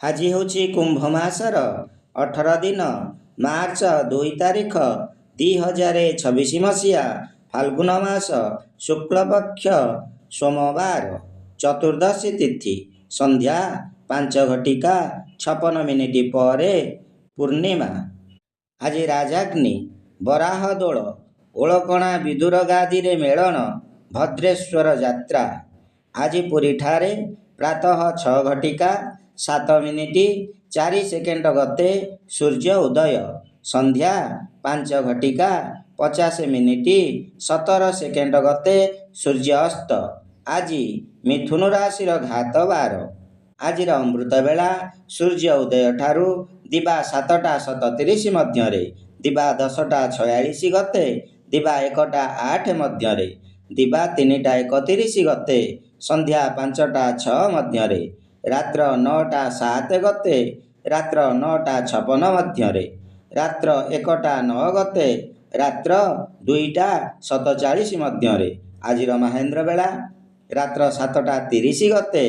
ଆଜି ହେଉଛି କୁମ୍ଭ ମାସର 18 ଦିନ, ମାର୍ଚ୍ଚ 2 ତାରିଖ, 2026 ମସିହା, ଫାଲ୍ଗୁନ ମାସ, ଶୁକ୍ଳପକ୍ଷ, ସୋମବାର, ଚତୁର୍ଦ୍ଦଶୀ ତିଥି, ସନ୍ଧ୍ୟା 5 ଘଟିକା 56 ମିନିଟ୍ ପରେ ପୂର୍ଣ୍ଣିମା। ଆଜି ରାଜାଗ୍ନି, ବରାହ ଦୋଳ, ଓଳକଣା ବିଦୁର ଗାଦିରେ ମେଳଣ, ଭଦ୍ରେଶ୍ୱର ଯାତ୍ରା। ଆଜି ପୁରୀଠାରେ ପ୍ରାତଃ 6 ଘଟିକା 7 ମିନିଟ୍ 4 ସେକେଣ୍ଡ ଗତେ ସୂର୍ଯ୍ୟ ଉଦୟ, ସନ୍ଧ୍ୟା 5 ଘଟିକା 50 ମିନିଟ୍ 17 ସେକେଣ୍ଡ ଗତେ ସୂର୍ଯ୍ୟ ଅସ୍ତ। ଆଜି ମିଥୁନ ରାଶିର ଘାତ ବାର। ଆଜିର ଅମୃତ ବେଳା ସୂର୍ଯ୍ୟ ଉଦୟ ଠାରୁ ଦିବା 7ଟା 37 ମଧ୍ୟରେ, ଦିବା 10ଟା 46 ଗତେ ଦିବା 1ଟା 8 ମଧ୍ୟରେ, ଦିବା 3ଟା 31 ଗତେ ସନ୍ଧ୍ୟା 5ଟା 6 ମଧ୍ୟରେ, ରାତ୍ର 9ଟା 7 ଗତେ ରାତ୍ର 9ଟା 56 ମଧ୍ୟରେ, ରାତ୍ର 1ଟା 9 ଗତେ ରାତ୍ର 2ଟା 47 ମଧ୍ୟରେ। ଆଜିର ମାହେନ୍ଦ୍ର ବେଳା ରାତ୍ର 7ଟା 30 ଗତେ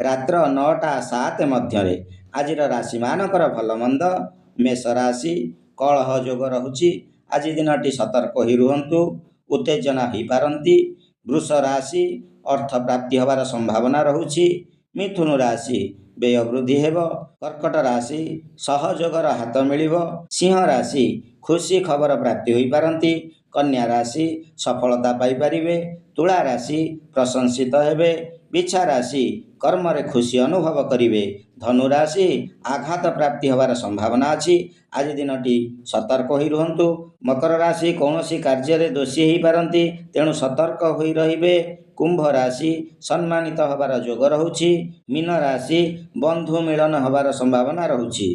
ରାତ୍ର 9ଟା 7 ମଧ୍ୟରେ। ଆଜିର ରାଶିମାନଙ୍କର ଭଲ ମନ୍ଦ। ମେଷ ରାଶି, କଳହ ଯୋଗ ରହୁଛି। ଆଜି ଦିନଟି ସତର୍କ ହୋଇ ରୁହନ୍ତୁ, ଉତ୍ତେଜନା ହୋଇପାରନ୍ତି। ବୃଷ ରାଶି, ଅର୍ଥ ପ୍ରାପ୍ତି ହେବାର ସମ୍ଭାବନା ରହୁଛି। ମିଥୁନ ରାଶି, ବ୍ୟୟ ବୃଦ୍ଧି ହେବ। କର୍କଟ ରାଶି, ସହଯୋଗର ହାତ ମିଳିବ। ସିଂହ ରାଶି, ଖୁସି ଖବର ପ୍ରାପ୍ତି ହୋଇପାରନ୍ତି। କନ୍ୟା ରାଶି, ସଫଳତା ପାଇପାରିବେ। ତୁଳା ରାଶି, ପ୍ରଶଂସିତ ହେବେ। ବିଛା ରାଶି, କର୍ମରେ ଖୁସି ଅନୁଭବ କରିବେ। ଧନୁ ରାଶି, ଆଘାତ ପ୍ରାପ୍ତି ହେବାର ସମ୍ଭାବନା ଅଛି। ଆଜି ଦିନଟି ସତର୍କ ହୋଇ ରୁହନ୍ତୁ। ମକର ରାଶି, କୌଣସି କାର୍ଯ୍ୟରେ ଦୋଷୀ ହୋଇପାରନ୍ତି, ତେଣୁ ସତର୍କ ହୋଇ ରହିବେ। କୁମ୍ଭ ରାଶି, ସମ୍ମାନିତ ହେବାର ଯୋଗ ରହୁଛି। ମୀନ ରାଶି, ବନ୍ଧୁ ମିଳନ ହେବାର ସମ୍ଭାବନା ରହୁଛି।